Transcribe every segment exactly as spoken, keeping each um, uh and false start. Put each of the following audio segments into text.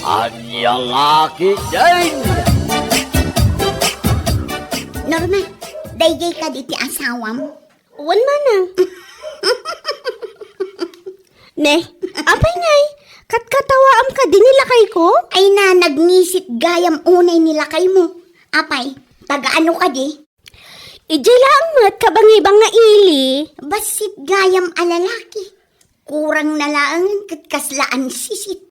Ania nga ketdin? Norma, daydiay kadi ti asawam? Wen, manang. Ne, apay ngay? Katkatawaam kadi ni lakayko? Ay na, nagngisit gayam unay ni lakaymo. Apay, taga-ano kadi? Idiay laeng met kabangibang nga ili. Bassit gayam a lalaki. Kurang na laengen ket kasla ansisit.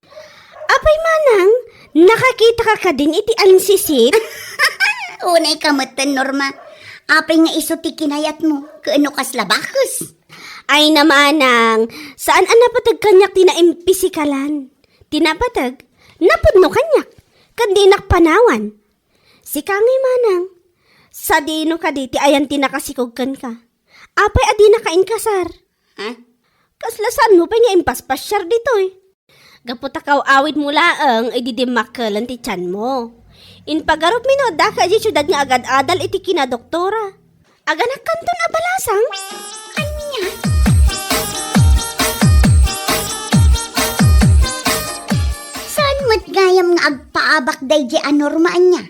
Apay manang, nakakitaka kadin iti ansisit? Unay ka metten, Norma. Apay nga isu ti kinayatmo, ket no kasla bakes? Ay na manang, saan a napateg kaniak ti naimpisikalan. Ti napateg, napudno kaniak, ket dinak panawan. Sika ngay manang, sadino kadi ti ayan ti nakasikog kenka? Apay a dinaka inkasar? Ha? Kasla saanmo pay nga impaspasiar ditoy? Gapu ta kaw-awidmo laeng idi dimmakkelen ti tianmo. Impagarupmi no addaka idiay siudad nga agad-adal iti kinadoktora. Aganakkanton a balasang? Ania? Saan met gayam nga agpaabak daydiay a Norma, ania?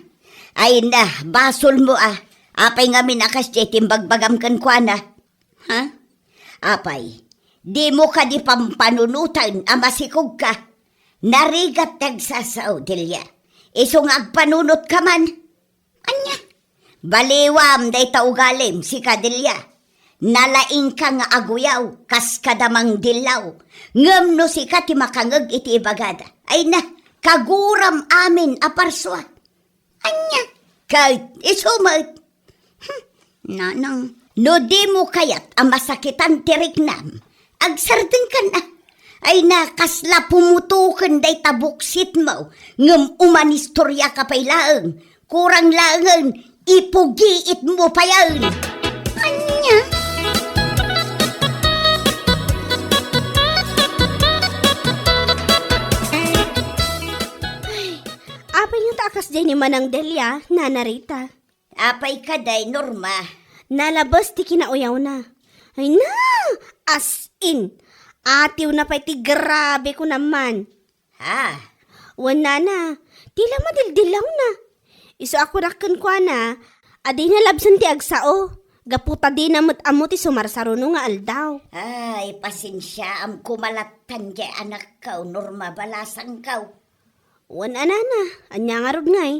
Ay na, basolmo a. Apay ngamin a kasdiay ti imbagbagam kenkuana? Ha? Apay, dimo kadi pampanunoten a masikogka? Narigat ti agsasao, Delia. Isu nga agpanunotka man. Ania? Baliwam dayta ugalim, sika, Delia. Nalaingka nga aguyaw, kas kada mangdillaw. Ngem no sika ti makangeg iti ibagada, ay na, kaguram amin a parsua. Ania? Ket isu met. Hmm, nanang, no dimo kayat a masakitan ti riknam, agsardengkan a. Ay na, kasla pumutoken dayta buksitmo, ngem umanistoriaka pay laeng. Kurang laengen, ipugiitmo payen. Ania? Ay, apay nga ta a kasdiay ni Manang Delia, Nana Rita? Apay kadi, Norma? Nalabes ti kinauyawna. Ay na! As in, atiwna pay ti grabe ko naman. Ha? Wen, nana, ti la madildillawna. Isu a kunak kenkuana, a dina labsen ti agsao, gapu ta dina met ammo ti sumarsaruno nga aldaw. Ay, pasensiaam koma lattan diay anakko, Norma, balasangko. Wen a, nana, ania ngarud ngay?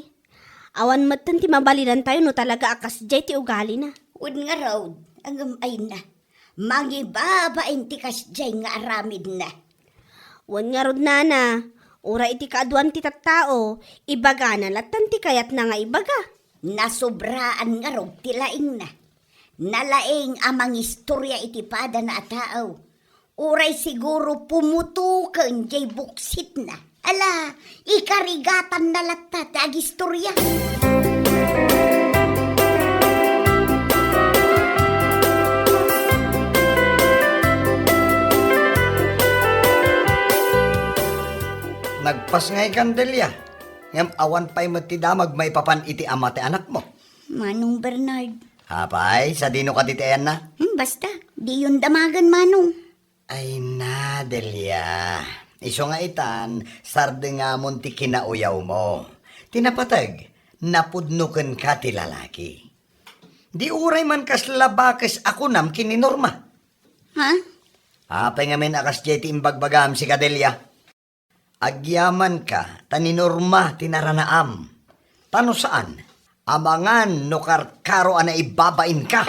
Awan metten ti mabalinantayo no talaga a kasdiay ti ugalina. Wen ngarud, ngem ay na, mangibabain ti kasdiay nga aramidna. Wen ngarud, nana, uray iti kaaduan ti tattao, ibagana lattan ti kayatna nga ibaga. Nasobraan ngarud ti laingna. Nalaing a mangistoria iti padana a tao. Uray siguro pumutoken diay buksitna. Ala, ikarigatanna latta ti agistoria. Nagpas ngay kan Delia, ngem awan pay met ti damag maipapan iti ama ti anakmo. Manong Bernard. Apay, sadino kadi ti ayanna? Hmm, basta, diyon damagen, Manong. Ay na, Delia. Isu nga itan, sardengamon ti kinauyawmo. Ti napateg, napudno kenka ti lalaki. Di uray man kasla bakes a kunam ken ni Norma. Ha? Apay ngamin a kasdiay ti imbagbagam, sika, Delia? Agyamanka ta ni Norma ti naranaam. Ta no saan, amangan no karkaro a naibabainka.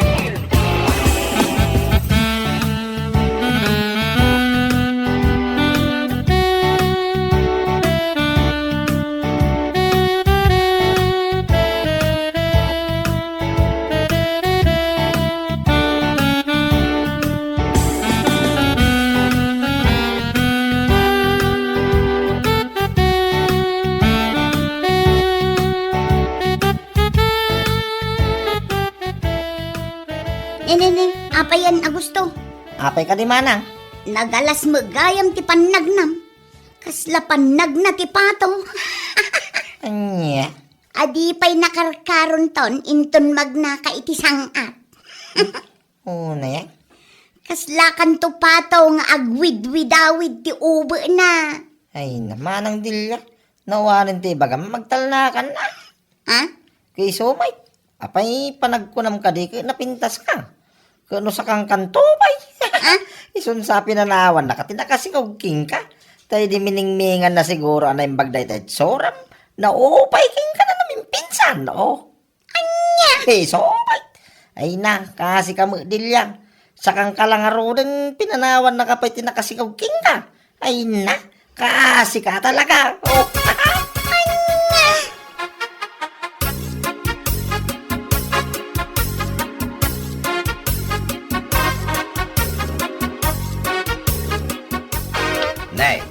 Ne, ne, ne, apay yan, Augusto? Apay kadi, manang? Nagalas met gayam ti pannagnam. Kasla pannagna ti pato. Ania? Adi pay nakarkaronton inton magnaka iti sang-at. Unay, eh? Kaslakanto pato nga agwidwidawid ti ubena. Ay, na, manang Delia. No awanen ti ibagam, magtalnakan, ah. Ha? Ket isu met, apay panagkunam kadi ket napintaska? Ket no sakangkanto pay. Ha? Isun sa pinanawannaka ti nakasikog kenka. Ta idi miningminganna siguro a naimbag dayta itsuram, naupay kenka a namimpinsan, o. Ania? Isu met. Ay na, kaasika met, Delia. Sakangka la ngaruden, pinanawannaka pay ti nakasikog kenka. Ay na, kaasika talaga. O. Ania? Nay.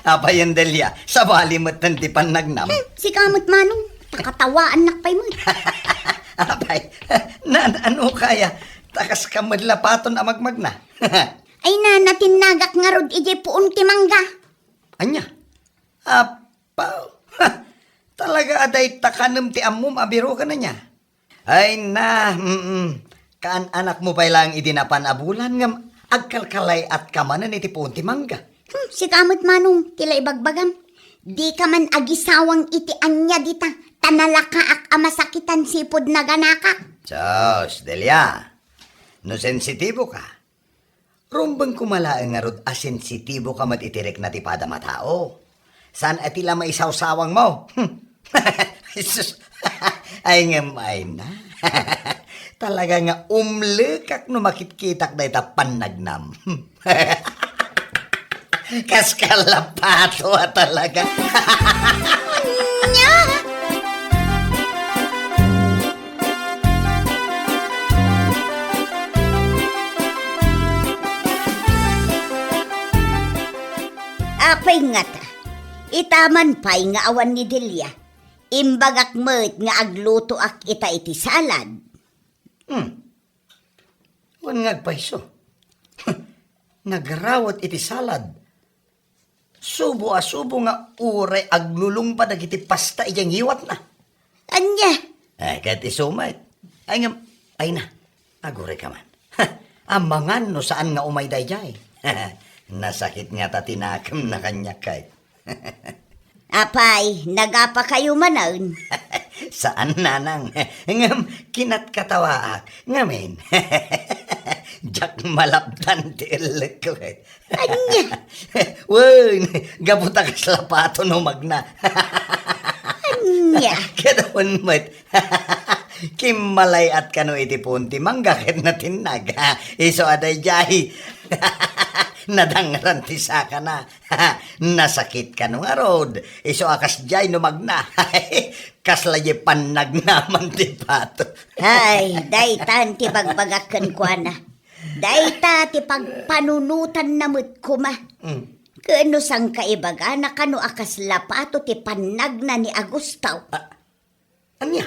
Apay, Delia, sabali metten ti pannagnam? Hmm, sika met, Manong. Takatawaannak pay met. Apay, na, ano kaya? Ta kaska met lapaton a magmagna. Ay na, natinnagak ngarud idiay puon ti mangga. Ania? Apaw. Talaga a dayta kanem ti ammom a biro ken ania? Ay na, mm. Kaan-anakmo pay laeng idi napan a bulan ngem agkalkalay-atka manen iti puon ti mangga. Hmm, sika met, Manong, ti la ibagbagam. Dika man agisawang iti ania dita, ta nalakaak a masakitan sipud naganakak. Sus, Delia, no sensitibo ka, rumbeng koma laeng ngarud a sensitibo ka met iti rikna ti padam a tao. Saan a ti la maisawsawangmo? Hmm. Jesus. Ay ngem ay na. Talaga nga umlekak no makitkitak dayta pannagnam. Kas kalapato a talaga. Ania? Apay ngata, ita man pay nga awan ni Delia, imbagak met nga aglutoak ita iti salad. Hmm. Wen nga agpayso. Nagrawet iti salad. Subo a subo nga uray aglulungpa dagiti pasta idiay ngiwatna. Ania? Eh, ket isu met. Ay ngem, ay na, aguray ka man. Amangan no saan nga umay daydiay. Nasakit ngata ti nakemna kaniak ket. Apay, nagapakayo manen? Saan, nanang. Ngem, kinatkatawaak. Ngamin, diak malapdan ti ellekko ket. Ania? Wen, gapu ta kasla pato no magna. Ania? Ket wen met. Kimmalay-at kano iti puon ti mangga ket natinnag. Isu a daydiay. Nadangran ti sakana. Nasakit kano ngarud. Isu a kasdiay no magna. Kasla diay pannagnaman ti pato. Ay, daytan ti bagbagak kenkuana. Dayta ti pagpanunotanna met koma. Mm. Ket no saan ka ibagana kano a kasla pato ti pannagna ni Agustaw? Ah, ania?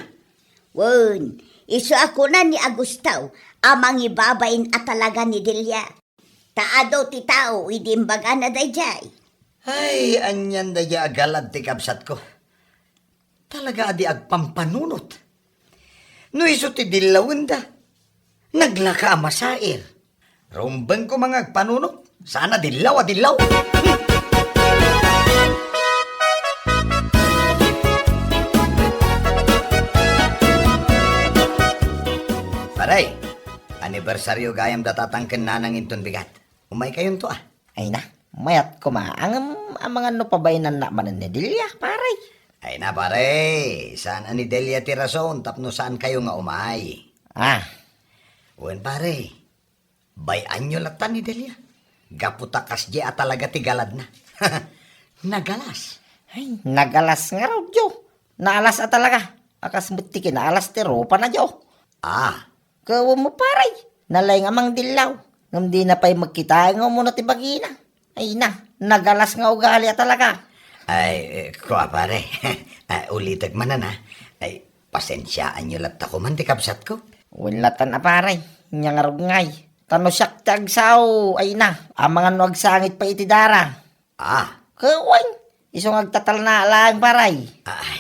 Wen, isu a kuna ni Agustaw a mangibabain a talaga ni Delia. Ta adu ti tao idi imbagana daydiay. Ay, anian daydiay a galad ti kabsatko. Talaga a di agpampanunot. No isu ti dillawenda, naglaka a masair. Rumbeng koma nga agpanunot. Saan a dillaw a dillaw. Pare, anibersario gayam da tatang ken nanang inton bigat. Umaykayonto, a. Ay na, mayat koma. Ngem amangan no pabainannak manen ni Delia, pare. Ay na, pare, saan a ni Delia ti rason tapno saankayo nga umay. Ah. Wen, pare, bay-anyo latta ni Delia. Gapu ta kasdiay a talaga ti galadna. Nagalas. Ay, nagalas ngarud, yo. Naalas a talaga. A kas met ti kinaalas ti rupana, yo. Ah. Ket wen mo, pare, nalaing a mangdillaw. Ngem dina pay met kitaen nga umuna ti bagina. Ay na, nagalas nga ugali a talaga. Ay, eh, kua, pare. Ay, ulitek manen, a. Ay, pasensiaanyo latta koman ti kabsatko. Wen lattan a, pare. Nia ngarud ngay. Ta no siak ti agsao, ay na, amangan no agsangit pay iti dara. Ah. Ket wen, isu nga agtatalna laeng, pare. Ay,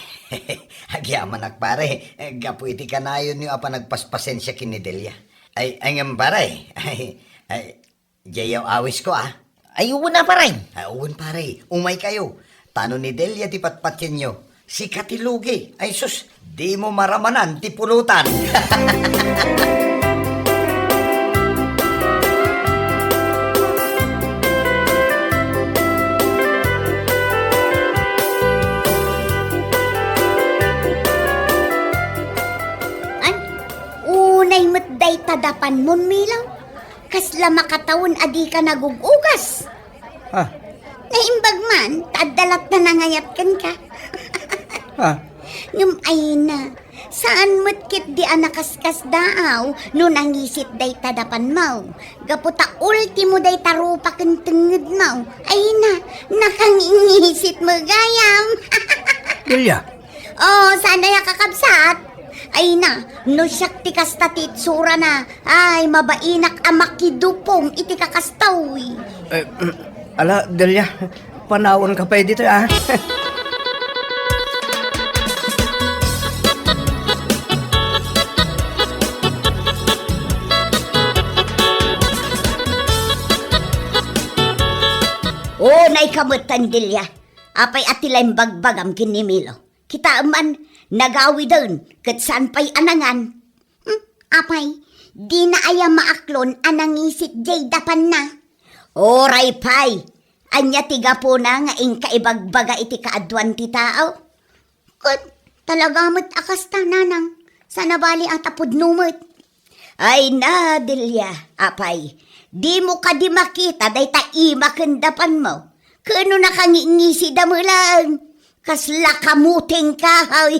agyamanak, pare. Gapu iti kanayonyo a panagpaspasensia ken ni Delia. Ay, ay ngem, pare. Ay, ay, diay awisko, a. Ay, wen a, pare. Ay, wen, pare. Umaykayo. Ta no ni Delia ti patpatienyo, sika ti lugi. Ay, sus, dimo maramanan ti pulutan. Ay, unay met dayta dapanmon, Milo. Kasla makatawen a dika nagug-ugas. Ah. Naimbag man, ta adda latta nangayat kenka. Ah. Ngem ay na, saan met ketdi a nakaskasdaaw no nangisit dayta dapanmo. Gapu ta ultimo dayta rupa ken tengngedmo. Ay na, nakangingisit met gayam. Delia. Oh, saan aya, kakabsat? Ay na, no siak ti kasta ti itsurana, ay, mabainak a makidupong iti kakastoy. Eh, ala, Delia, panawanka pay ditoy, ah. Unayka metten, Delia. Apay a ti la imbagbagam ken ni Milo? Kitaem man, nagawiden, ket saan pay a nangan. Hmm, apay, dina aya maaklon a nangisit diay dapanna? Uray pay, ania ti gapuna nga inka ibagbaga iti kaaduan ti tao? Ket talaga met a kasta, nanang, saan a bali a ta pudno met. Ay na, Delia, apay, dimo kadi makita dayta ima ken dapanmo? Ken no nakangingisida met laeng, kasla kamuteng kahoy.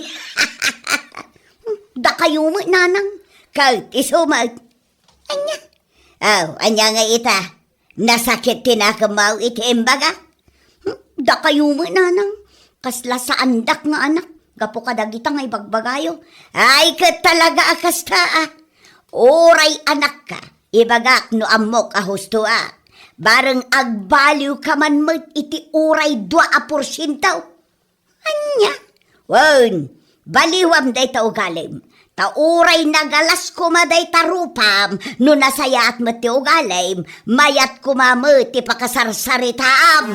Dakayo met, nanang, ket isu met. Ania? Aw, ania nga ita? Nasakit ti nakemmo iti imbagak? Hmm, dakayo met, nanang. Kasla saandak nga anak, gapu kadagita nga ibagbagayo. Ay, ket talaga a kasta, ah. Uray anakka, ibagak no ammok a hustoak. Bareng agbaliwka man met iti uray dua a porsiento. Ania? Wen, baliwam dayta ugalim. Ta uray nagalas koma dayta rupam, no nasayaat met ti ugalim, mayat koma met ti pakasarsaritaam.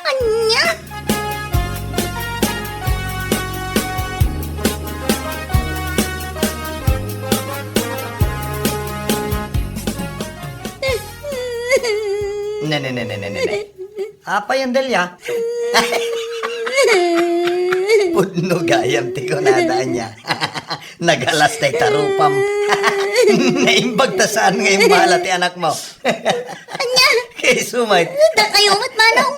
Ania? Ne, ne, ne, ne, ne, ne, ne. Apay, Delia? Pudno gayam ti kunada, ania. Nagalas dayta rupam. Naimbag ta saan nga imbala ti anakmo. Ania? Kayso met. Dakayo met, manong.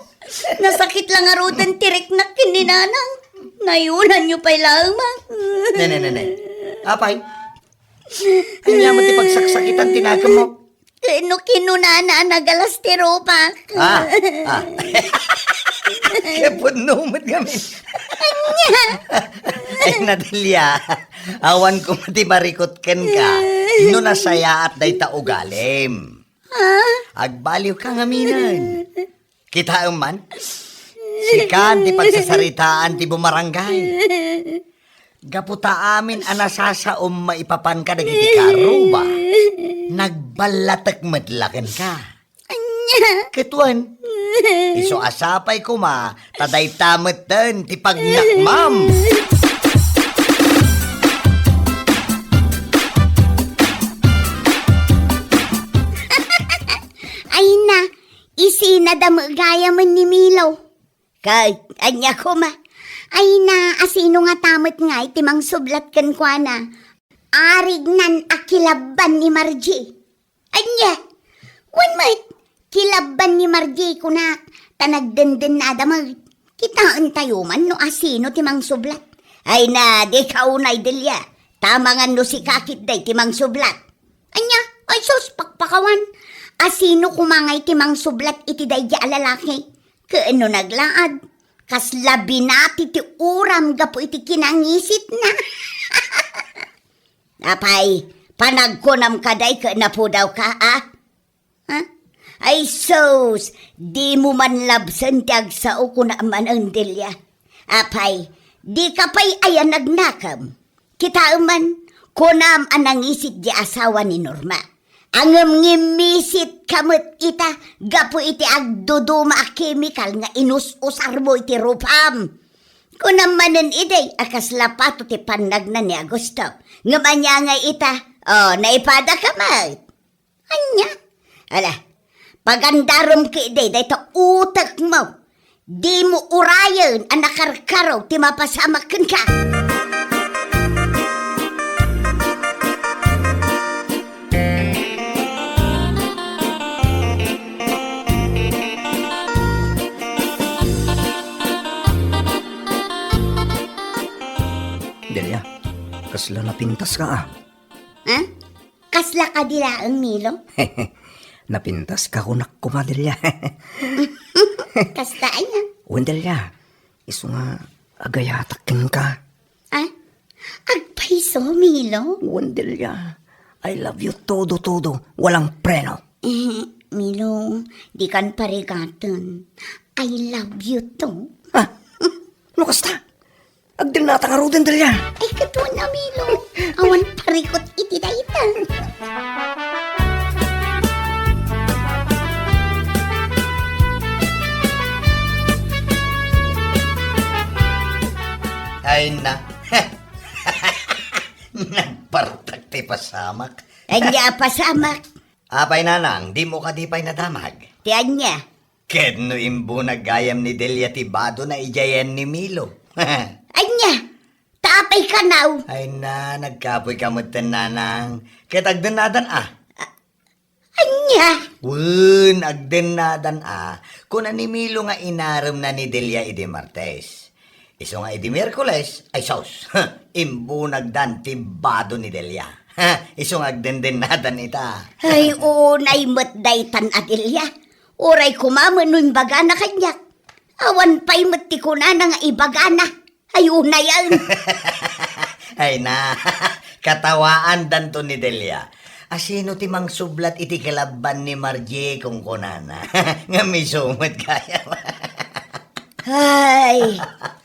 Nasakit la ngaruden ti riknak ken ni nanang. Nayunanyo pay laeng, ma. Ne, ne, ne, ne. Apay? Ania met ti pagsaksakitan ti nakemmo? Ken no kinunana a nagalas ti rupak. Ah, ah. Kaya pudno met kami. Ania? Ay, Delia. Awan koma ti marikut kenka. No nasayaat dayta ugalim. Ha? Agbaliwka ngamin. Kitaem man, sikan ti pagsasaritaan ti bumarangay. Gapu ta amin a nasasaom maipapan kadagiti karuba, nagballatek met la kenka. Ania? Ket wen, isu a sapay koma ta dayta metten ti pagnakmam. Ay na, isinada met gayamen ni Milo. Ket ania koma? Ay na, asino ngata met ngay ti mangsublat kenkuana? Arignan a kilabban ni Margie. Ania? Wen met, kilabban ni Margie kunak, ta nagdendennada met. Kitaentayo man no asino ti mangsublat. Ay na, dika unay, Delia. Ta amangan no sika ketdi ti mangsublat. Ania? Ay sus, pakpakawan. Asino koma ngay ti mangsublat iti daydi a lalaki? Ken no naglaad, kasla binati ti uram gapu iti kinangisitna. Apay, panagkunam kadi ket napudawka, a? Ha? Ay sus, dimo man labsen ti agsao, kunam manen, Delia. Apay, dika pay aya nagnakem? Kitaem man, kunam a nangisit di asawa ni Norma. Ngem ngimmisit ka met ita gapu iti agduduma a kemikal nga inus-usarmo iti rupam. Kunam manen idi a kasla pato ti pannagna ni Augusto. Ngem ania ngay ita? O, naipada ka met. Ania? Ala, pagandarem ketdi dayta utekmo. Dimo urayen a nakarkaro ti mapasamak kenka. Delia, kasla napintas ka, a. Ha? Kasla kadi laeng, Milo? Napintas ka kunak koma, Delia. Kasta aya? Wen, Delia. Isu nga agayatak kenka. Ah? Agpayso, Milo? Wen, Delia. I love you todo, todo. Walang preno. Eh, Milo, dikan parigaten. I love you too. Ah? No kasta? Agdennata ngaruden, Delia. Ay, kaduana, Milo. Awan parikut iti dayta. Ay na. Nagpartak ti pasamak. Ania a pasamak? Apay, nanang, dimo kadi pay nadamag? Ti ania? Ket no imbunag gayam ni Delia ti badona idiay ayan ni Milo. Ania? Ta apay kanaw? Ay na, nagkapoy ka metten, nanang. Ket agdennadan a. A-, ania? Wen, agdennadan a. Kuna ni Milo nga inaremna ni Delia idi Martes. Isu nga idi Miyerkules, ay sus, imbunagdan ti bado ni Delia. Isu nga agdendennadan ita. Ay, unay met daytan a Delia. Uray koma met no imbagana kaniak. Awan pay met ti kunana nga ibagana. Ay, unayen. Ay na, katawaandanto ni Delia. Asino ti mangsublat iti kilabban ni Margie, kunkunana. Ngem isu met gayam. Ay,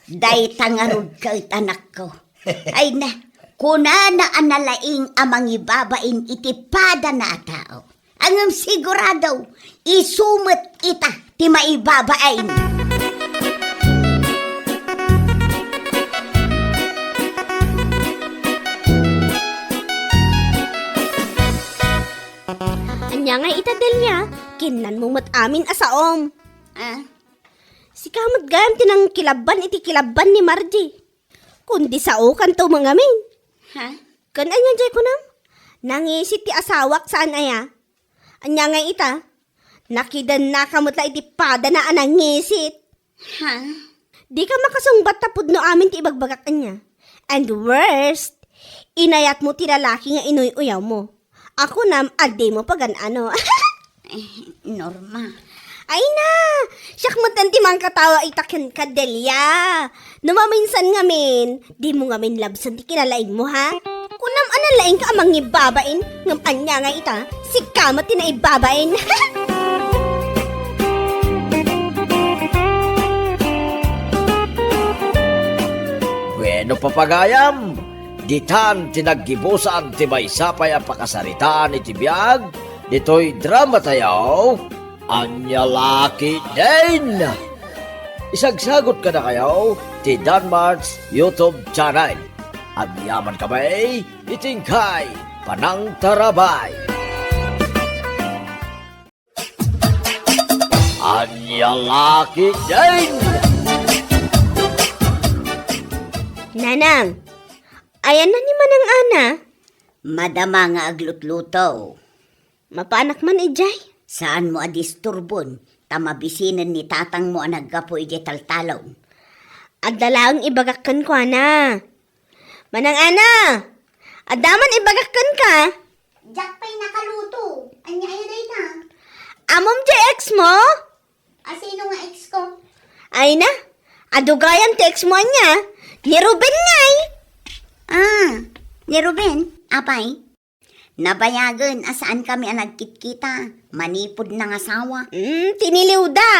dayta ngarud ket, anakko. Ay na, kunana a nalaing a mangibabain iti padana a tao. Ngem sigurado, isu met ita ti maibabain. Ania ngay ita, Delia? Kinnanmo met amin a saom. Ah? Sika met gayam ti nangkilabban iti kilabban ni Margie. Kundi saokanto ngamin. Ha? Ken ania jay kunam? Nangisit ti asawak, saan aya? Ania ngay ita? Nakidennaka met la iti padana a nangisit. Ha? Dika makasungbat ta pudno amin ti ibagbagak ania. And worst, inayatmo ti lalaki nga inuy-uyawmo. A kunam a dimo pagan-ano. Eh, Norma. Ay na! Siak met ti mangkatawa ita kenka, Delia. No maminsan ngamin, dimo ngamin labsen ti kinalaingmo, ha? Kunam a nalaingka a mangibabain, ngem ania nga ita, sika met ti naibabain. Bueno, papagayam, ditan ti naggibusan ti maysa pay a pakasaritaan iti biag ditoy drama tayo, Ania La Ketdin! Isagsagut kadakayo ti Danmart's YouTube channel. Agyaman kami iti inkay panangtarabay. Ania La Ketdin! Nanang, ayanna ni Manang Ana? Madama nga aglutluto. Mapaanak man idiay? Saanmo a disturbon, ta mabisinen ni tatangmo a naggapu idiay taltalon. Adda laeng ibagak kenkuana. Manang Ana, adda man ibagak kenka? Diak pay nakaluto. Ania aya dayta? Ammom diay ex mo? Asino nga ex ko? Ay na, adu gayam ti ex mo ania? Ni Ruben ngay. Ah, ni Ruben? Apay? Nabayagen a saan kami a nagkitkita. Manipud nangasawa. Mm, tiniliwda.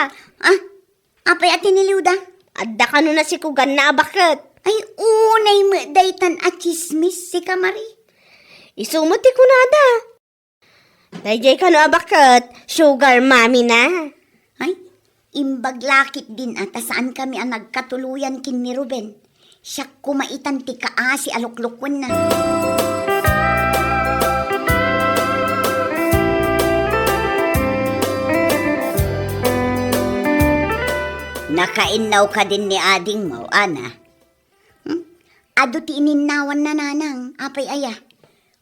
Ah, apay a tiniliwda? Adda kano nasikuganna a baket. Ay, unay met daytan a tsismis, sika Marie. Isu met ti kunada. Daydiay kano a baket, sugar mommy na. Ay, imbag la ketdin a ta saankami a nagkatuloyan ken ni Ruben. Siak koma itan ti kaasi a luklukuenna. Nakainnaw kadin ni adingmo, Ana? Hmm? Adu ti ininnawanna, nanang. Apay aya?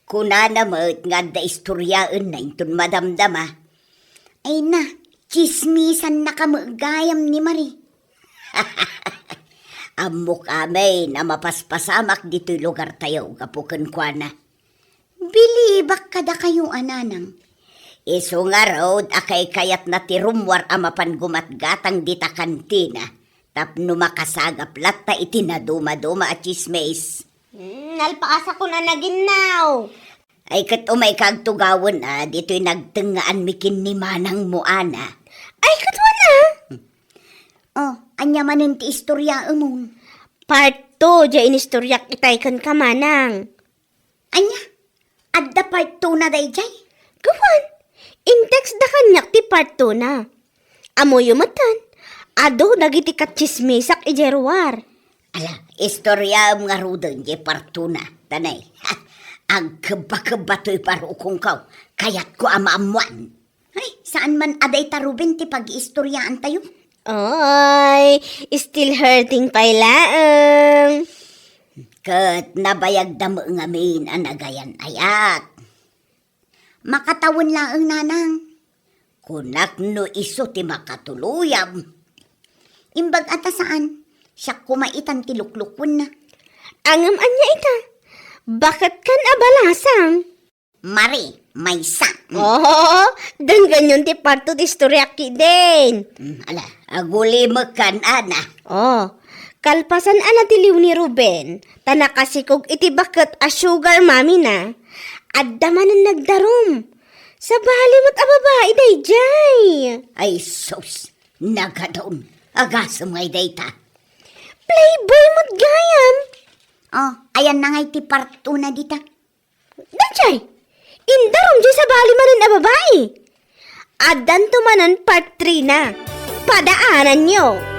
Kunana met nga adda istoriaenna inton madamdama. Ay na, tsismisannaka met gayam ni Marie. Ammok amin a mapaspasamak ditoy lugartayo gapu kenkuana. Bilibak kadakayo a nanang. Isu ngarud a kaykayatna ti rummuar a mapan gumatgatang dita kantina tapno makasagap latta iti nadumaduma a tsismis. Hmm, nalpaasakon a naginnaw. Ay, ket umayka agtugawen a ditoy nagtengngaanmi ken ni manangmo, Ana. Ay, ket wana? Oh, ania manen ti istoriaemon? Part two, diay inistoriak itay kenka, manang. Ania? Adda part two na daydiay? Gawan, in-text da kaniak ti part two na. Ammoyo metten, adu dagiti katsismisak idiay ruar. Ala, istoriaem ngaruden diay part two na, tanay. Agkebba-kebba toy barukongko, kayatko a maammoan. Ay, saan man a dayta Ruben ti pag-iistoriaantayo? Oy, still hurting pay laeng. Ket nabayagda met ngamin a nagayan-ayat. Makatawen laeng, nanang. Kunak no isu ti makatuloyam. Imbag a ta saan, siak koma itan ti luklukuenna. Ngem ania ita? Baket kan a balasang? Mari, maysa. Mm. Oh, denggenyon ti part two ti istoriak ketdin. Mm, ala, agulimekkan, Ana. Oh, kalpasan a natiliw ni Ruben, ta nakasikog iti baket a sugar mommy na, adda manen nagdarum. Sabali met a babai daydiay. Ay, sus, nagadun. Agasem ngay dayta. Playboy met gayam. Oh, ayanna ngay ti part two na dita. Daydiay, indarum diay sabali manen a babai. Addanto manen part three na. Padaananyo.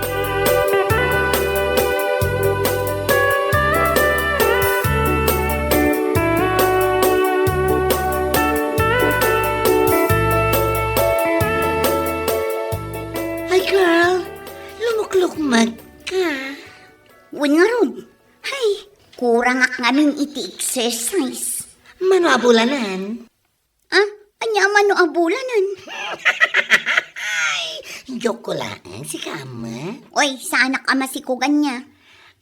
Ay, girl, lumuklukmeg ka. Wen ngarud. Hay, kurangak ngamin iti exercise. Mano a bulanan? Ah, ania a mano a bulanan? Joke ko laeng, sika, ama. Oy, saanak a masikugan nia.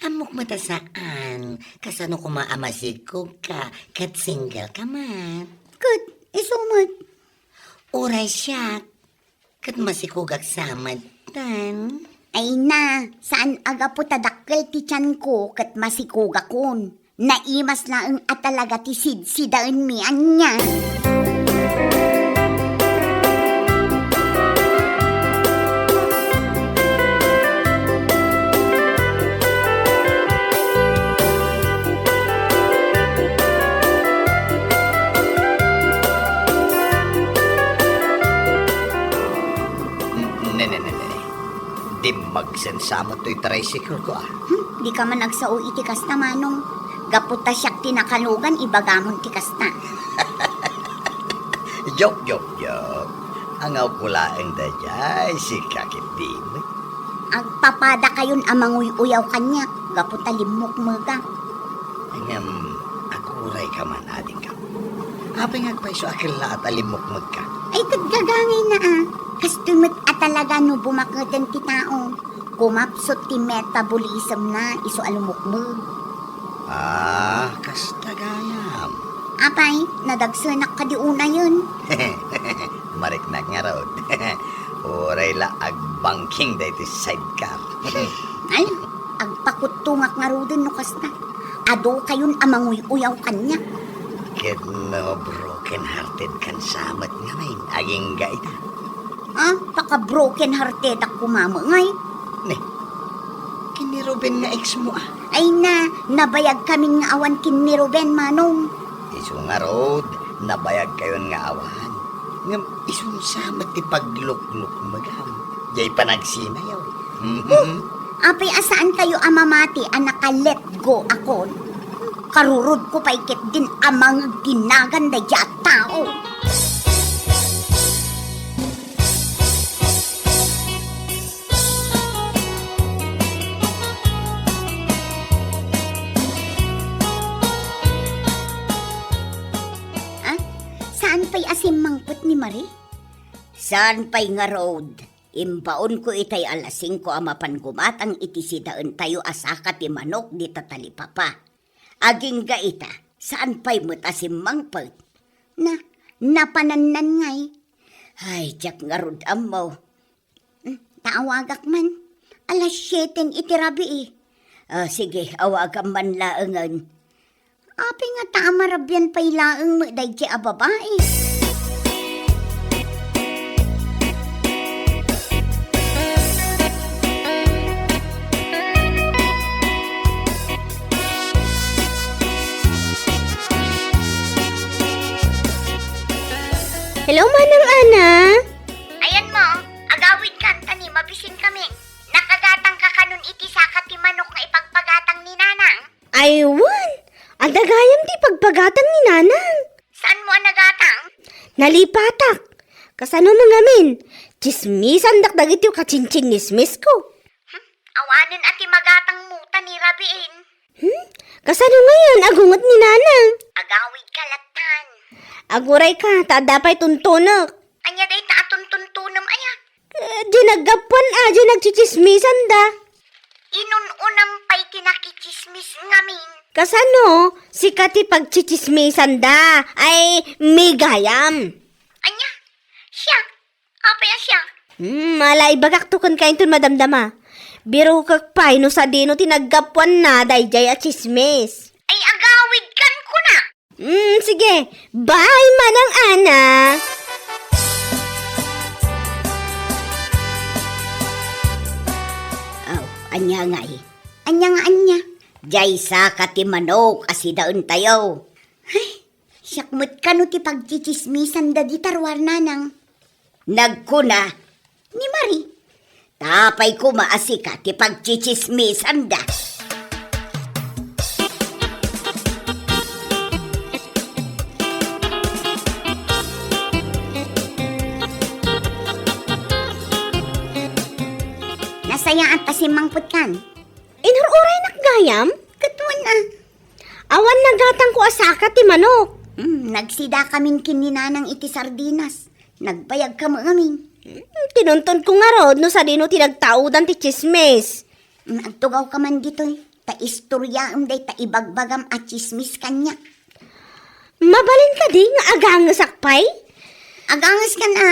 Ammok met a saan, kasano koma a masikog ka, ket single ka met. Ket, isu met. Uray siak, ket masikogak sa metten. Ay na, saan a gapu ta dakkel ti tianko ket masikogakon. Naimas laeng a talaga ti sidsidaenmi ania. Ne, ne, ne, ne. Dimmagsensa met toy tricycle ko, ah. Hmm, dika man agsao iti kasta, Manong. Gapu ta siak ti nakalugan, ibagamon ti kasta. Joke, joke, joke. Angawko laeng daydiay, sika ket di met. Agpapadakayon a manguy-uyaw kaniak, gapu ta limmukmegak. Ngem, aguray ka man, adingko. Apay nga agpayso a kellaat a limmukmegka? Ay, ket gagangayna, ah. Kastoy met a talaga no bumaketen ti tao. Kumapsut ti metabolism na isu a lumukmeg. Ah, kasta gayam. Apay, nadagsenak kadi unayen? Mariknak ngarud. Uray la agbangking daytoy sidecar. Ay, agpakuttongak ngaruden no kasta. Adu kayon a manguy-uyaw kaniak. Ket no broken hearted kan sa met ngamin, agingga ita. Ah, paka-broken hearted ak koma met ngay. Ne, ken ni Ruben nga ex mo, ah. Ay na, nabayag kamin nga awan ken ni Ruben, Manong. Isu ngarud, nabayag kayon nga awan. Ngem isunsa met ti pagluknukmegam? Jay panagsinayaw. Mhm. Apay a saankayo a mamati a naka-let go akon? Karurod ko pay ket din a mangeg ti nagan daydi a tao. Ah, saan pay a simmangpet ni Marie? Saan pay ngarud? Imbaonko itay alas singko a mapan gumatang iti sidaentayo a saka ti manok dita talipapa. Agingga ita, saan pay met a simmangpet? Na, napanannan ngay. Ay, diak ngarud ammo. Hmm, ta awagak man. Alas sieten iti rabii. Ah, sige, awagam man laengen. Apay nga ta a marabian pay laeng met daydi a babai? Hello, Manang Ana. Ayan mo, agawid kan ta ni, mabisinkami. Nakagatang ka kanon iti saka ti manok nga ipagpagatang ni Nanang? Ay, wen. Adda gayam ti ipagpagatang ni Nanang. Saan mo a nagatang? Nalipatak. Kasano mo ngamin? Tsismisandak dagiti kachinchinnismisko. Hmm? Awanen a ti magatang mo ta ni rabiin. Hmm? Kasano ngayon? Agunget ni Nanang. Agawid ka latan. Aguray ka, ta adda pay tuntunek. Anya dayta a tuntuntunem aya? Eh, di naggapuan a, di nagchichismisan da. Inun-unam pay ti nakichismis ngamin. Kasano? Sika ti pagchichismisan da. Ay, migayam. Anya? Siya? Apay a siya? Hmm, ala, ibagak to ken kainton madamdama. Birokek pay no sadino ti naggapuan na daydiay a chismis. Ay, agawid kan kuna. Hmm, sige. Bye, Manang Ana. Aw, ania ngay? Ania nga ania? Diay saka ti manok a sidaentayo. Ay, siak met kano ti pagchichismisan da di taruar, Nanang. Nagkuna ni Marie. Apay koma a sika ti pagchichismisanda. Nasayaat a simmangpetkan. Inur-uraynak gayam? Ket wen a. Awan nagatangko a saka ti manok. Hmm, nagsidakamin ken ni Nanang iti sardinas. Nagbayagka met ngamin. Hmm, tinuntonko ngarud no sadino ti nagtaudan ti chismis. Hmm, agtugawka man ditoy. Ta istoryaem dayta ibagbagam a chismis kaniak. Mabalin kadi nga agangesak pay? Agangeskan a.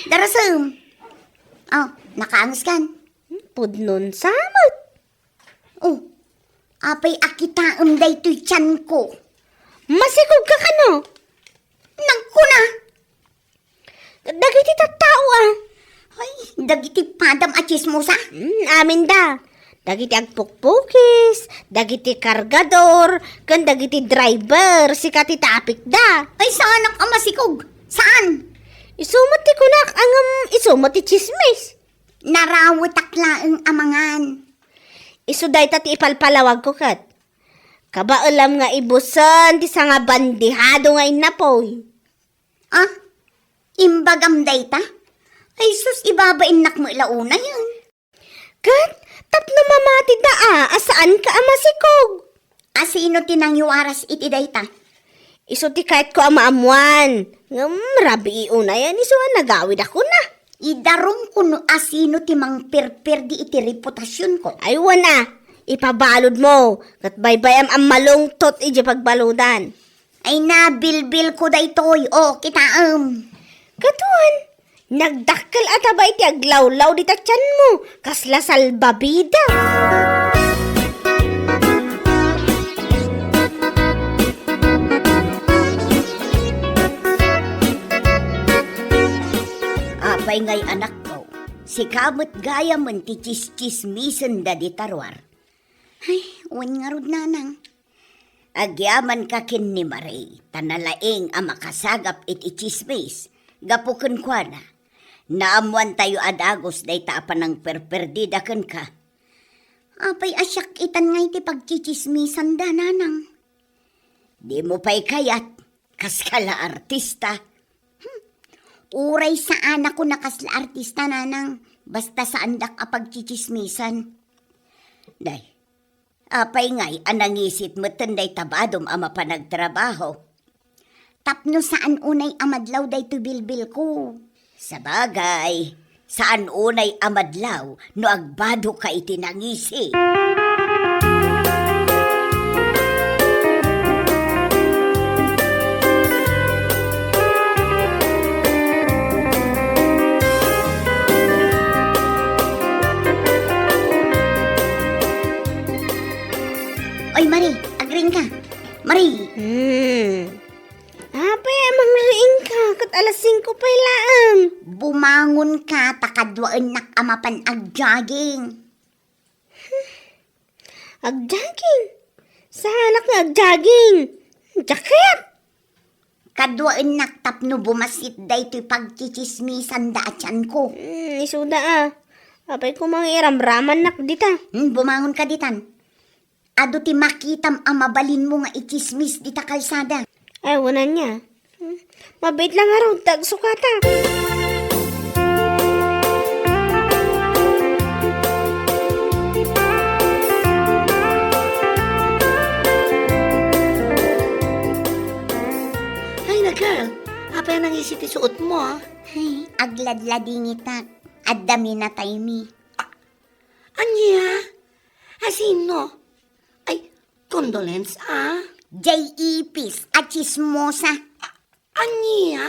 Darasem. Oh, nakaangeskan. Hmm, pudnonsa met. Oh, apay a kitaem daytoy tianko? Masikogka kano? Nagkuna. Dagiti tattao a. Ay, dagiti padam a chismosa? Hmm, aminda. Dagiti agpukpukis, dagiti kargador, ken dagiti driver, sika ti tapikda. Ay, saanak a masikog. Saan? Isu met ti kunak, ngem isu met ti chismis. Narawetak laeng a mangan. Isu dayta ti ipalpalawagko ket. Kabaelam nga ibusen ti sangabandihado nga innapoy. Ah? Imbagam dayta? Ay sus, ibabainnak met la unayen. Ket tapno mamatida a, a saanka a masikog. Asino ti nangyuaras iti dayta? Isu ti kayatko a maammuan. Ngem rabii unayen isu a nagawid a kuna. Idarumko no asino ti mangpirpirdi iti reputasionko. Ay, wen a, ipabaludmo, ket baybay-am a malungtot idiay pagbaludan. Ay, nabilbilko daytoy, o, kitaem. Ket wen, nagdakkel a taba iti aglawlaw dita tianmo, kasla salbabida. Apay ngay, anakko, sika met gayamen ti chischismisen dadi taruar. Ay, wen ngarud, nanang. Agyamanka ken ni Marie, ta nalaing a makasagap iti chismis. Gapu kenkuana, naammoantayo a dagus dayta a panangperperdida kenka. Apay a siak itan nga iti pagtsitsismisanda, nanang? Dimo pay kayat, kaskala artista. Hmm. Uray saanak a kasla artista, nanang, basta saandak a pagtsitsismisan. Day, apay ngay a nangisit metten dayta badom a mapan agtrabaho? Tapno saan unay a madlaw daytoy bilbilko. Sabagay, saan unay a madlaw no agbadoka iti nangisi. Oy, Mari, agriingka. Mari. Hmm. Apay a mangriingka, ket alas singko pay laeng. Bumangonka ta kaduaennak a mapan agjogging. Agjogging? Saanak nga agjogging? Jacket? Kaduaennak tapno bumasit daytoy pagtsitsismisanda a tianko. Hmm, isuda a. Apay koma nga iramramannak dita. Hmm, bumangonka ditan. Adu ti makitam a mabalinmo nga itsismis dita kalsada. Ay, wen ania. Hmm. Mabiit la ngarud ta agsukatak. Ay na, girl. Apay a nangisi ti suotmo, a? Ay, agladladingitak. Adda minataymi. Ania? A sino? Ay, condolence, a? Jay Ipis a tsismosa. A-, ania?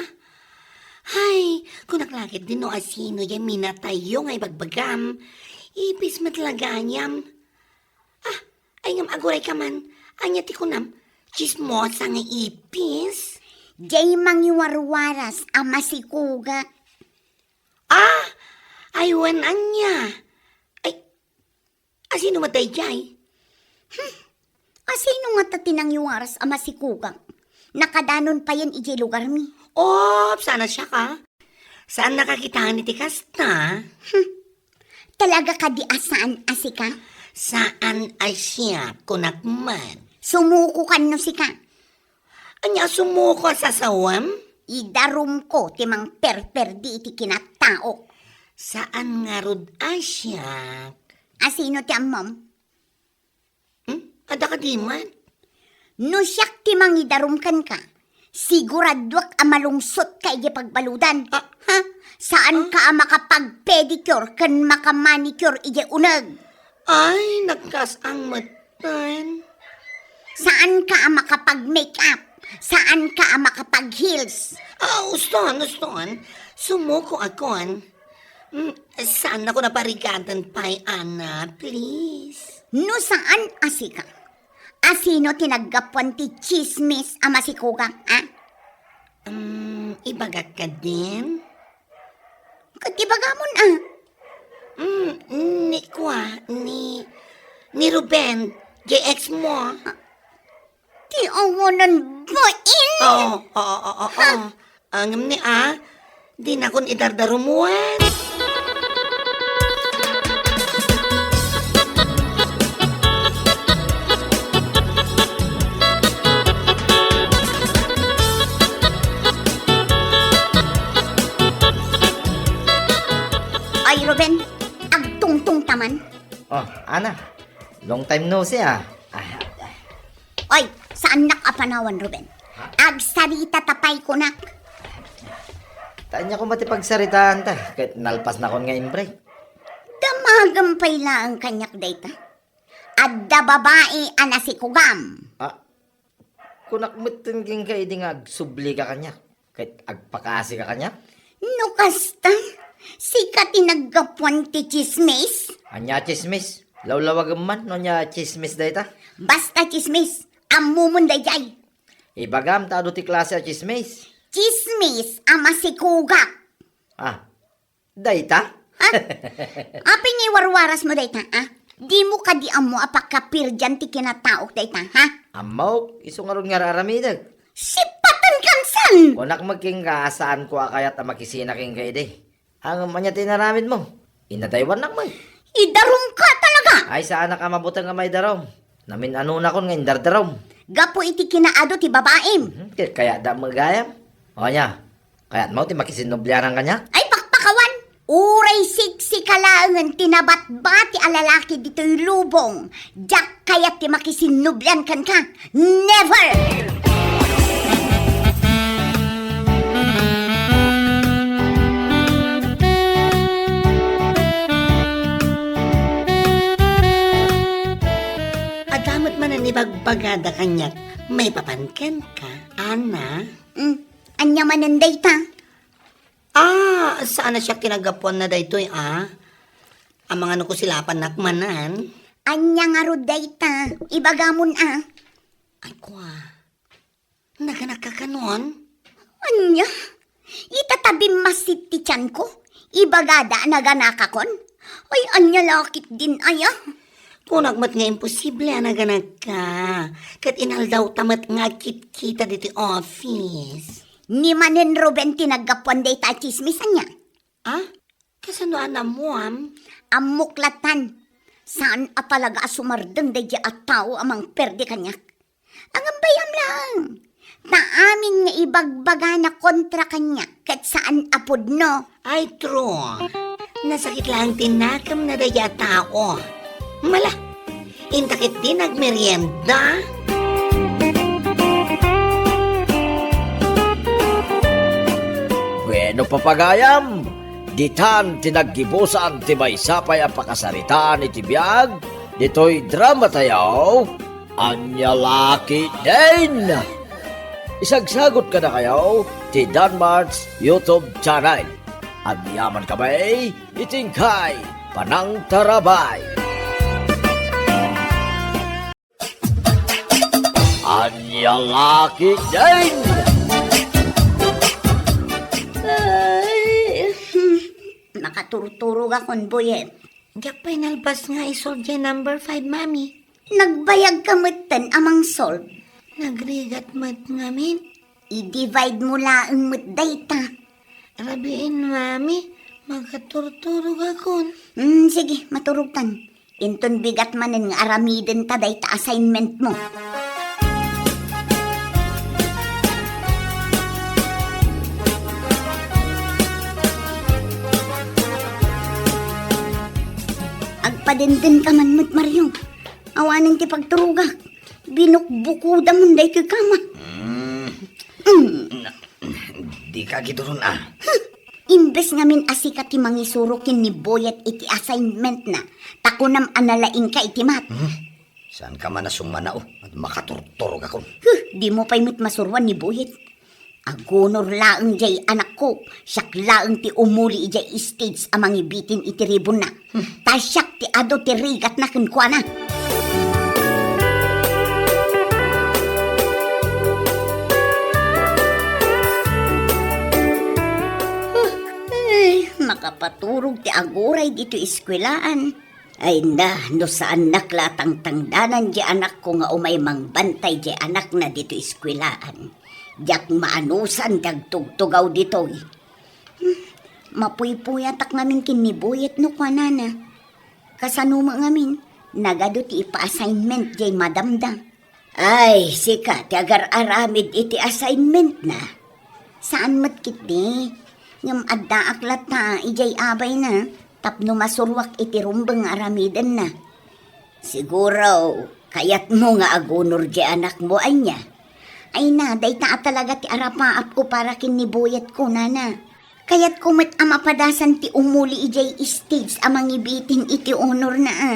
Ay, kunak la ketdi no a sino jay minatayyo nga ibagbagam. Ipis met la gayam. A, ay ngem agurayka man. Ania ti kunam? Tsismosa nga ipis? Jay mangiwarwaras a masikugak. A, ay wen ania? Ay, a sino met daydiay? Hmm, a sino ngata ti nangiwaras a masikugak? Nakadanon payen idiay lugarmi. Op, saan a siak, a? Saannaka kitaen iti kasta? Hmm. Talaga kadi a saan a sika? Saan a siak, kunak man. Sumukokan no sika. Ania a sumuko a sasawem? Idarumko ti mangperperdi iti kinataok. Saan ngarud a siak? A sino ti ammom? Hmm? Adda kadi met? No siak ti mangidarum kenka, siguraduak a malungsotka idiay pagbaludan. A, ha? Saanka a makapag-pedicure ken makamanicure idiay uneg. Ay, nagkas-ang metten. Saanka a makapag-makeup. Saanka a makapag-heels. A, uston, uston. Sumukoakon. Mm, saannakon a parigaten pay, Ana, please. No saan a sika, a sino ti naggapuan ti tsismis a masikugak, a? Um, ibagak kadin? Ket ibagamon, a? Mm, ni kua, ni, ni Ruben, jay ex mo. Ti awanan bain? Oo, oo, oo, oo. Ha? Ngem ni a, dinakon idardarumuen. Ay, Ruben, agtungtong taman. Oh, Ana, long time no see, a. Ah, ah. Oy, saannak a panawan, Ruben. Ha? Agsarita ta pay kunak. Ta ania koma ti pagsaritaanta, ket nalpasnakon nga imbreak. Damagem pay laeng kaniak dayta. Adda babai a nasikugam. Ah, kunak metten kenka idi nga agsublika kaniak. Ket agpakaasika kaniak? No kasta, sika ti naggapuan ti tsismis? Ania a tsismis? Lawlawagem man no ania a tsismis dayta? Basta tsismis, ammomon daydiay. Ibagam ta adu ti klase a tsismis. Tsismis a masikugak. Ah, dayta? Ha? Apay nga iwarwarasmo dayta, a? Dimo kadi ammo a pakapirdian ti kinataok dayta, ha? Ammok, isu ngarud nga ar-aramidek. Sipatenkan sa Tan! Kunak met kenka, saanko a kayat a makisina kenka idi. Ngem ania ti inaramidmo? Inadaywannak met. Idarumka talaga! Ay, saanak a mabuteng a maidarum. Namin-anonakon nga indardarum. Gapu iti kinaadu ti babaim. Mhm, ket kayatda met gayam. O ania, kayatmo ti makisinnublianan kaniak? Ay, pakpakawan! Uray siksika laengen ti nabatbati a lalaki ditoy lubong, diak kayat ti makisinnublian kenka. Never! Adda met manen ibagbagada kaniak maipapan kenka, Ana? Mm, ania manen dayta? Ah, saan a siak ti naggapuanna daytoy, a? Amangan no kusilapannak manen. Ania ngarud dayta? Ibagamon, a. Ay, kua. Naganakka kanon? Ania? Ita ta bimmassit ti tianko, ibagada a naganakakon? Ay, ania la ketdin aya? Kunak met nga imposible a naganakka. Ket inaldawta met nga agkitkita ditoy office. Ni manen Ruben ti naggapuan dayta a tsismis, ania? Ah? Kasano a naammoam? Ammok latan. Saan a talaga a sumardeng daydiay a tao a mangperde kaniak. Ngem bay-am laeng. Ta amin nga ibagbagana kontra kaniak ket saan a pudno. Ay, true. Nasakit laeng ti nakemna daydiay a tao. Mala, inta ketdi nagmerienda. Bueno, papagayam, ditan ti naggibusan ti maysa pay a pakasaritaan iti biag ditoy drama tayo, Ania La Ketdin. Isagsagot kadakayo ti Danmart's YouTube channel. Agyaman kami iti inkay panangtarabay. Ania La Ketdin! Ay, hmm, makaturturogakon, Boyet. Diak pay nalpas nga i-solve diay number five, Mami. Nagbayagka metten a mang-solve. Nagrigat met ngamin. I-divide mo laeng met dayta. Rabiin, Mami, makaturturogakon. Hmm, sige, maturogtan. Inton bigat manen nga aramidenta dayta assignment mo. Agpadenggenka man met, Mario. Awanen ti pagturogak. Binukbukodamon daytoy kama. Mm. Mm. Na, dika agidurun, a. Huh! Imbes ngamin a sika ti mangisuro ken ni Boyet iti assignment na, ta kunam a nalaingka iti math. Hmm? Saanka man a summanao, makaturturogakon. Huh! Dimo pay met masuroan ni Boyet. Agunor laeng diay anakko, siak laeng ti umuli idiay stage a mangibitin iti ribonna. Hmm. Ta siak ti adu ti rigatna kenkuana. Huh, ay, makapaturog ti aguray ditoy eskuelaan. Ay na, no saannak la a tangtangdanan diay anakko nga umay mangbantay diay anakna ditoy eskuelaan, diak maanusan ti agtugtugaw ditoy. Hmm, mapuypuyatak ngamin ken ni Boyet no kuanana. Kasano met ngamin, nagadu ti ipa-assignment diay madamda. Ay, sika ti agar-aramid iti assignment-na. Saan met ketdi, ngem addaak latta idiay abayna tapno masuroak iti rumbeng nga aramidenna. Siguro, kayatmo nga agunor diay anakmo, ania? Ay na, dayta a talaga ti arapaapko para ken ni Boyet, kunana. Kayatko met a mapadasan ti umuli idiay stage a mangibitin iti honorna, a.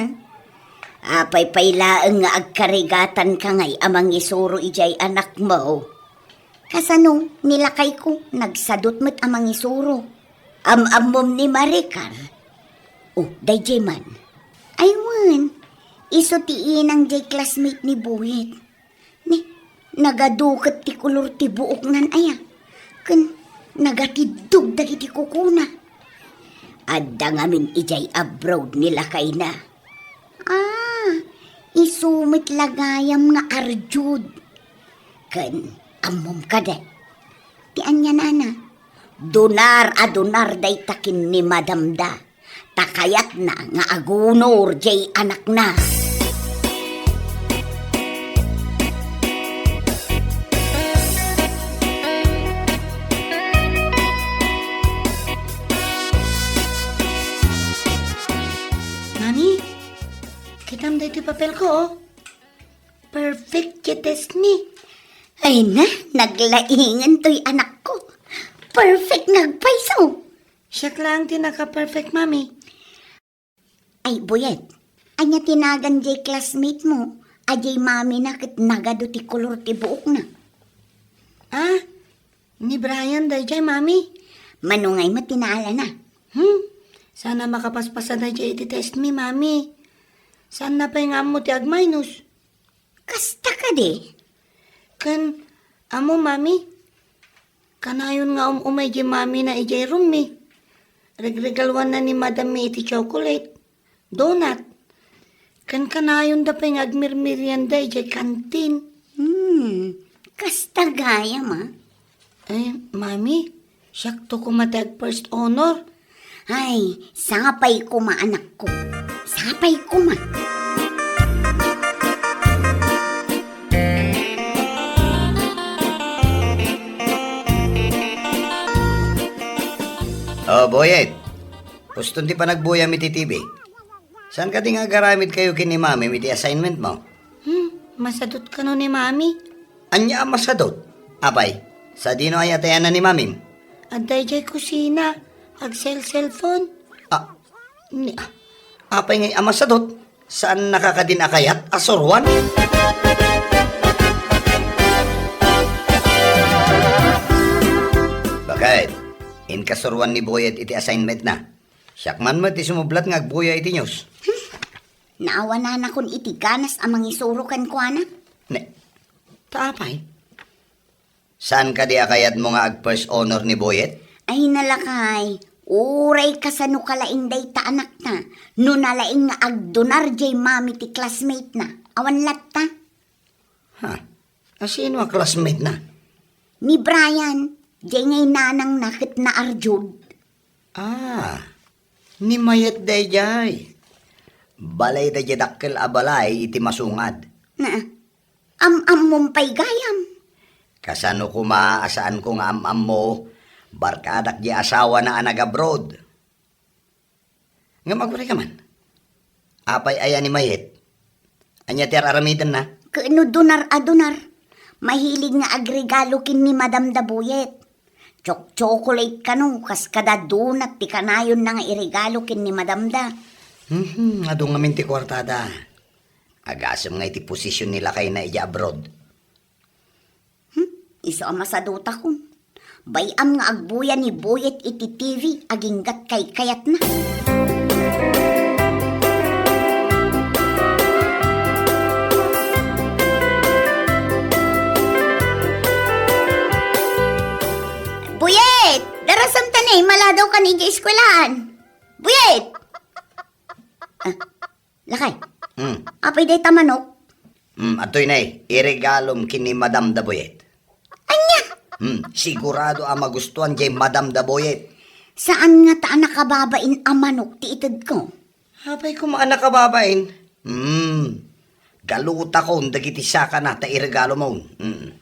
Apay pay laeng nga agkarigatanka ngay a mangisuro idiay anakmo? Kasano, ni lakayko, nagsadut met a mangisuro. Am-ammom ni Maricar? O, daydiay man. Ay wen, isu ti inang diay classmate ni Boyet. Ni, nagadu ket ti kolor ti buoknan aya, ken nagatiddog dagiti kukuna. Adda ngamin idiay abroad ni lakayna. Ah, isu met la gayam nga arjud. Ken ammom kadi, ti anianana. Dunar a dunar dayta ken ni madamda. Ta kayatna nga agunor jay anakna. Mami, kitam daytoy papelko, oh. Perfect ti test mi. Ay na, naglaingan toy anakko. Perfect nga agpayso. Siak laeng ti naka-perfect, Mami. Ay, Buyet, ania ti nagan jay classmate mo? A jay mamina ket nagadu ti kolor ti buokna. Ah, ni Brian dayjay, Mami. Mano ngay met ti naalana? Hmm, saan a makapaspasa dayjay iti test mi, Mami. Saanna pay nga ammo ti agminus. Kasta kadi? Ken, ammo, Mami, kanayon nga um-umay di Mami na idiay room mi. Regregaluanna ni Madam mi iti chocolate, donut. Ken kanayonda pay nga agmirmerienda idiay kantin. Hmm, kasta gayam, a. Ay, Mami, siakto koma ti ag-first honor. Ay, sapay koma, anakko. Sapay koma. O, Boyet. Puston ti panagbuyam iti T V. Saan kadi nga agaramid kayo ken ni Mami iti assignment mo? Hmm, masadot kano ni Mami. Ania a masadot? Apay, sadino aya ti ayanna ni Mamim? Adda idiay kusina, agsel-cellphone. Ah, ni, ah, apay ngay a masadot? Saannaka kadin a kayat a suruan? Bakit? Inka suruan ni Boyet iti assignment na? Siak man met ti sumublat nga agbuya iti news. Naawananakon iti ganas a mangisuro kenkuana. Ne, ta apay? Saan kadi a kayatmo nga ag-first honor ni Boyet? Ay, nalakay, uray kasano ka laeng dayta anakta, no nalaing nga agdunar jay mami ti classmate na. Awan latta? Ha? A sino a classmate na? Ni Brian, jay ngay nanang na ket naarjud. Ah, ni Mayet dayjay. Balay dayjay dakkel a balay iti masungad. Na, am-ammom pay gayam. Kasano koma a saanko nga am-ammo, barkadak di asawana a nag-abroad. Ngem aguray ka man. Apay aya ni Mayet? Ania ti ar-aramidenna? Ket no dunar a dunar, mahilig nga agregalo ken ni Madam da Buyet. Chok-, chocolate kano, kas kada donut ti kanayonna nga iregalo ken ni Madam da. Mhm, adu ngamin ti kuartada. Agasem nga iti posision ni lakayna idiay abroad. Hmm, isu a masadutakon. Bay-am nga agbuya ni Boyet iti T V, aginggat kaykayatna. Boyet! Darasam ta ni, maladaw ka ni di eskwelahan. Boyet! Ah, Lakay. Hmm. Apay dayta manok? Hmm, adtoy nay, iregalom ken ni Madam da Boyet. Ania? Hmm, sigurado a magustuan jay Madam da Boyet. Saan ngata a nakababain a manok ti itedko? Apay koma a nakababain? Hmm, galutakon dagiti sakana ta iregalomon. Hmm.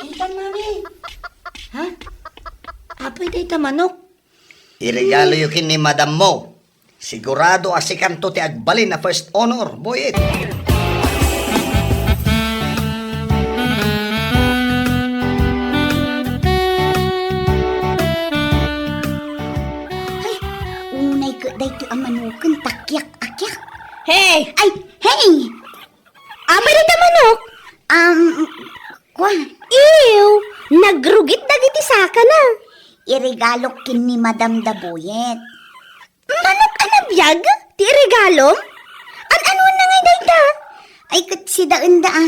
Intan, Mami. Ha? Apay dayta manok? Iregaloyo ken ni madammo. Sigurado a sikanto ti agbalin a first honor, Boyet. Ay, unay ket daytoy a manoken, ta kiak a kiak. Hey! Ay, hey! Apay dayta manok? Um, kua? Ew, nagrugit dagiti sakana. Iregalok ken ni Madam da Boyet. Manok a nabiag ti iregalom? An-anuanna ngay dayta? Ay, ket sidaenda, a.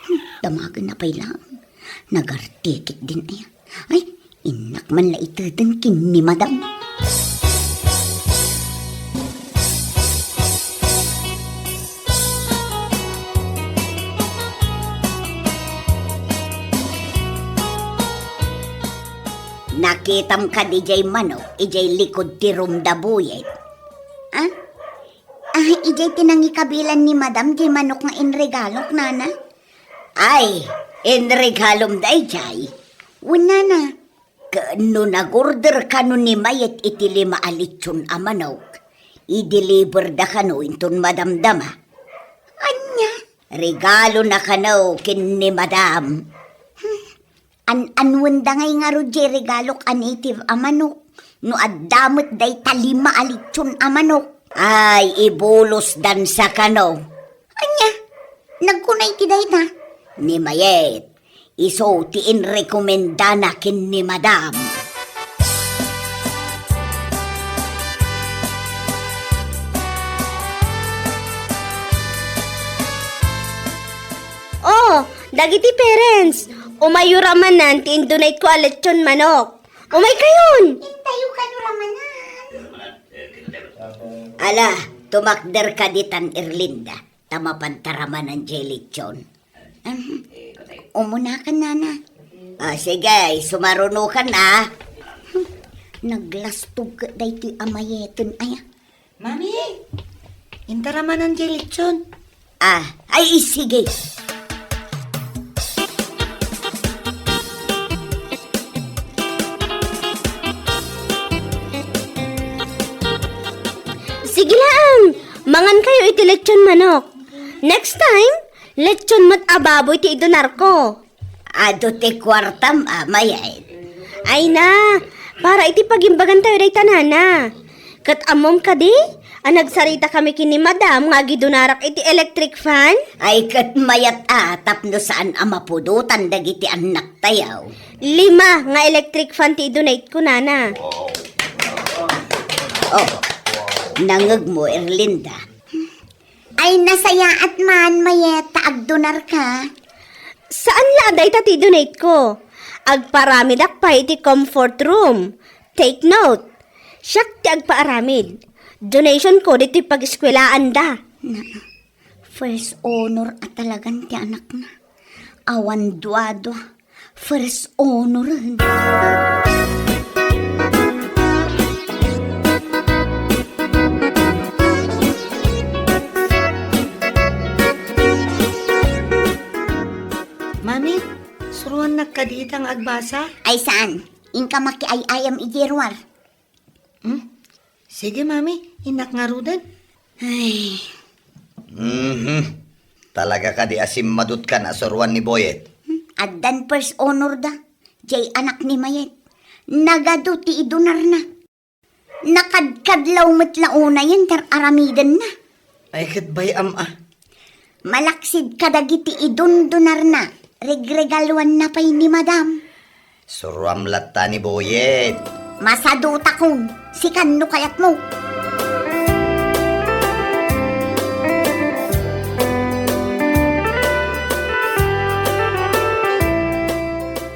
Hmm, damagenna pay laeng. Nagarte ketdin aya. Ay, innak man la iteden ken ni Madam. Akitam kadi jay manok, ijay likud ti room da Boyet? Ah? Ah, ijay ti nangikabilan ni Madam jay manok nga inregalok, nana? Ay, inregalom dayjay. Wen, nana. Ken no nagorder kano ni Mayet iti lima a litson a manok, i-deliver da kano inton madamdama. Ania? Regalo na kano ken ni Madam. An-anwen da ngay ngarud jay regalok a native a manok, no adda met dayta lima a litson a manok. Ay, ibulos dansa kano. Ania? Nagkuna iti dayta? Ni Mayet, isu ti inrekomendana ken ni Madam. Oh, dagiti parents, umayyo ramanan ti indonate ko a lechon manok. Umaykayon! Intayo kano ramanan. Ala, tumakder ka ditan, Erlinda, ta mapan ta ramanan jay lechon. Ahem. Umunakan, nana. Ah, sige, sumarunokan, ah. Naglastog ket daytoy a Mayeten, aya. Mami, inta ramanan jay lechon. Ah, ay, sige. Sige laeng, mangan kayo iti lechon manok. Next time, lechon met a baboy ti idunarko. Adu ti kuartam, a, Mayet. Ay na, para iti pagimbagan tayo dayta, nana. Ket ammom kadi a nagsarita kami ken ni Madam nga agidunarak iti electric fan? Ay ket mayat a tapno saan a mapudotan dagiti annak tayo. Lima nga electric fan ti idonate ko, nana. Oh, nangegmo, Erlinda. Ay, nasayaat man, Mayet, ta agdonarka. Saan la a dayta ti donate ko. Agparamidak pay iti comfort room. Take note, siak ti agpaaramid. Donation ko ditoy pag-eskwelaanda. Na, first honor a talagan ti anakna. Awan duadua. First honoren. Mami, suruannak kadi ita nga agbasa? Ay, saan? Inka makiay-ayam idiay ruar. Hmm? Sige, Mami, innak ngaruden. Ay. Mhm. Talaga kadi a simmadutkan a suruan ni Boyet? Hmm? Addan first honor da. Jay anak ni Mayet. Nagadu ti idunarna. Nakadkadlaw met la unayen ti ar-aramidenna. Ay, ket bay-am a. Malaksid kadagiti idundunarna, regregaluanna pay ni Madam. Suruam latta ni Boyet. Masadutakon, sikan no kayatmo.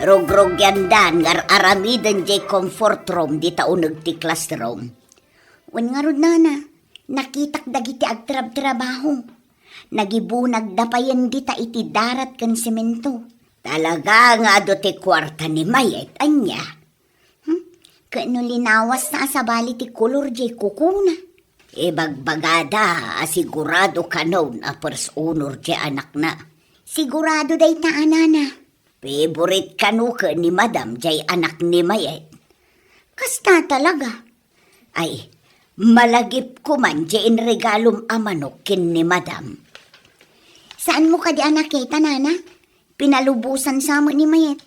Rugrugyandan nga ar-aramiden jay comfort room dita uneg ti classroom. Wen ngarud, nana, nakitak dagiti agtrabtrabaho. Nagibunagda payen dita iti darat ken semento. Talaga nga adu ti kuarta ni Mayet, ania? Hmm? Ket no linawasna a sabali ti kolor jay kukuna. Ibagbagada a sigurado kanon a first honor jay anakna. Sigurado dayta a, nana. Favorite kano ken ni Madam jay anak ni Mayet. Kasta talaga. Ay, malagipko man jay inregalom a manok ken ni Madam. Saanmo kadi a nakita, nana? Pinalubosan sa met ni Mayet.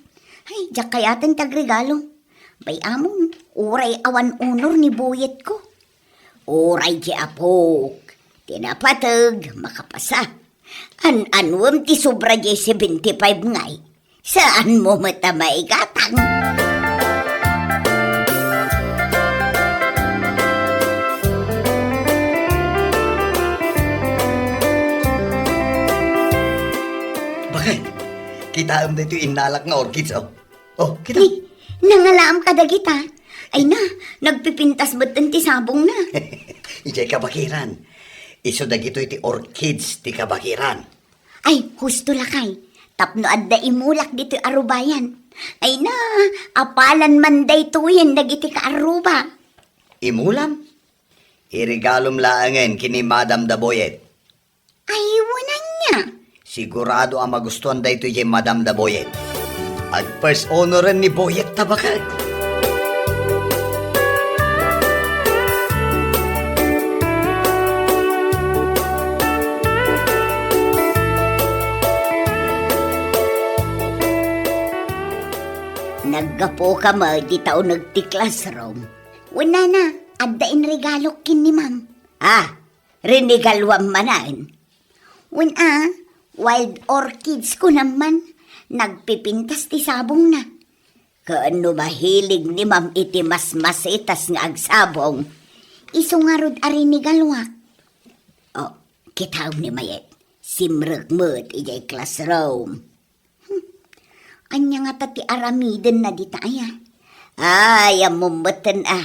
Ay, diak kayaten ti agregalo. Bay-amon, uray awan honor ni Boyetko. Uray jay apok, ti napateg, makapasa. An-anuem ti sobra jay seventy-five ngay? Saanmo met a maigatang? Bakit? Kitaem daytoy innalak nga orchids, oh. Oh, kita. Ni, nangalaam kadagita. Ay na, nagpipintas metten ti sabongna. Idiay kabakiran. Isu dagitoy ti orchids ti kabakiran. Ay, husto lakay. Tapno adda imulak ditoy a rubayan. Ay na, apalan man daytoyen dagiti kaarruba. Imulam? Iregalom laengen ken ni Madam da Boyet. Ay, wen ania? Sigurado a magustuan daytoy diay Madam da Boyet. Ag-first honoren ni Boyet ta baket. Naggapuka met iti tauneg ti classroom. Wen nana, adda inregalok ken ni Ma'am. Ah, rinigaluam manen? Wen a, wild orchids kunam man, nagpipintas ti sabongna. Ken no mahilig ni Ma'am iti masmasetas nga agsabong, isu ngarud a rinigaluak. O, kitaem ni Mayet, simrek met idiay classroom. Hmm. Ania ngata ti aramidenna dita aya? Ay, ammom metten a,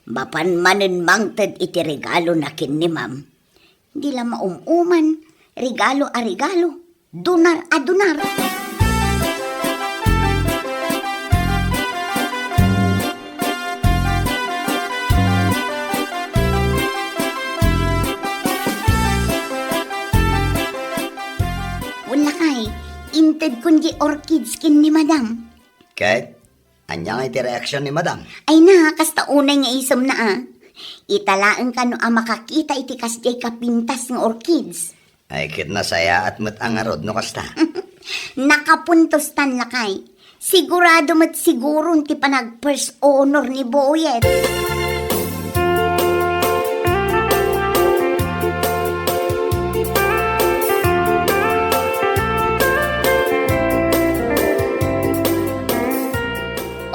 mapan manen mangted iti regalona ken ni Ma'am. Di la maum-uman, regalo a regalo, dunar a dunar. Wen lakay, intedkon diay orchids ken ni Madam. Ket, ania nga iti reaksion ni Madam? Ay na, kasta unay nga isemna a. Ita laeng kano a makakita iti kasdiay kapintas nga orchids. Ay, ket nasayaat met a ngarud no kasta. Nakapuntos tan lakay. Sigurado met siguron ti panag-first honor ni Boyet.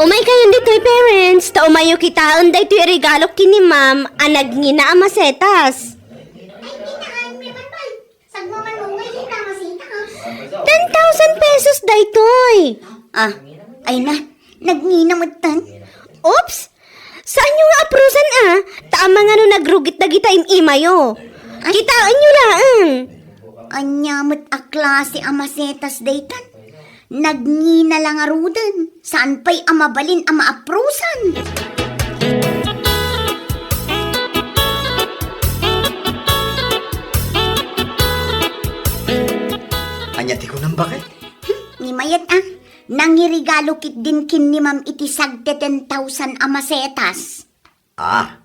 Umaykayon ditoy, parents, ta umayyo kitaen daytoy a regalo ken ni Ma'am a nagngina a masetas. Ay, kitaen mi man, bay. Sagmaman mo, ngay, kita masita, ha? Ten thousand pesos daytoy. Ah, ay na, nagngina metten. Oops! Saanyo nga aprusan a, ta amangan no nagrugit dagita im-imayo. Ay. Kitaenyo laeng. Ania met a klase a masetas daytan? Nagngina la ngaruden, saan pay a mabalin a maaprusan. Ania ti kunam, baket? Hmm, ni Mayet a, nangiregalo ketdin ken ni Ma'am iti sagte ten thousand a masetas. Ah,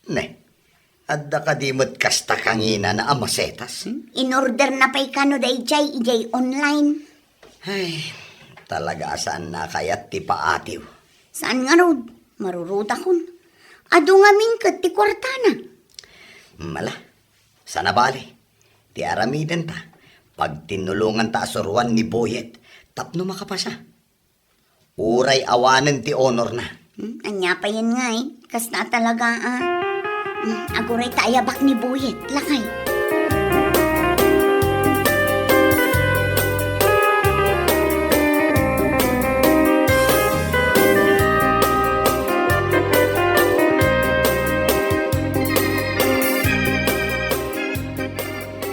ne, adda kadi met kasta kanginana a masetas? Hmm? Inorderna pay kano daydiay idiay online? Ay, talaga a saan a kayat ti paatiw. Saan ngarud, marurutakon. Adu ngamin ket ti kuartana. Mala, sana bale, ti aramidenta, pagtinnulonganta a suroan ni Boyet tapno makapasa. Uray awanen ti honorna. Hmm, ania payen ngay? Kasta talaga a. Hmm, aguray ta ayabak ni Boyet, lakay.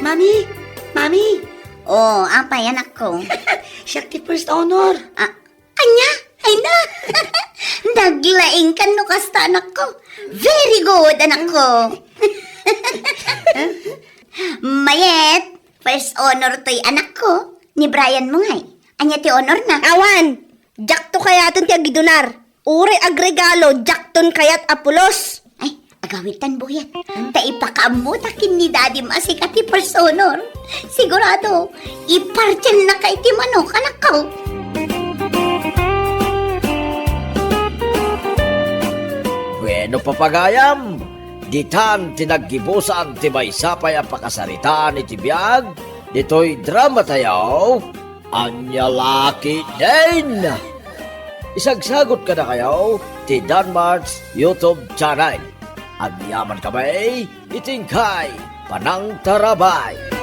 Mami! Mami! Oh, apay, anakko? Siak ti first honor. Ah, ania? Ay na! Naglaingkan no kasta, anakko. Very good, anakko. Mayet, first honor toy anakko. Ni Brian mo ngay. Ania ti honor na? Awan! Diakto kayaten ti agidunar. Uray agregalo, diakton kayat a pulos. Ay, agawitan, Boyet. Ta ipakaammo ta ken ni Daddy a sika ti first honor. Sigurado, ipartialnaka iti manok, anakko. Bueno, papagayam, ditan ti naggibusan ti maysa pay a pakasaritaan iti biag ditoy drama tayo. Ania la ketdin? Isagsagot kadakayo ti Danmart's YouTube channel. Agyamankami iti inkay panangtarabay.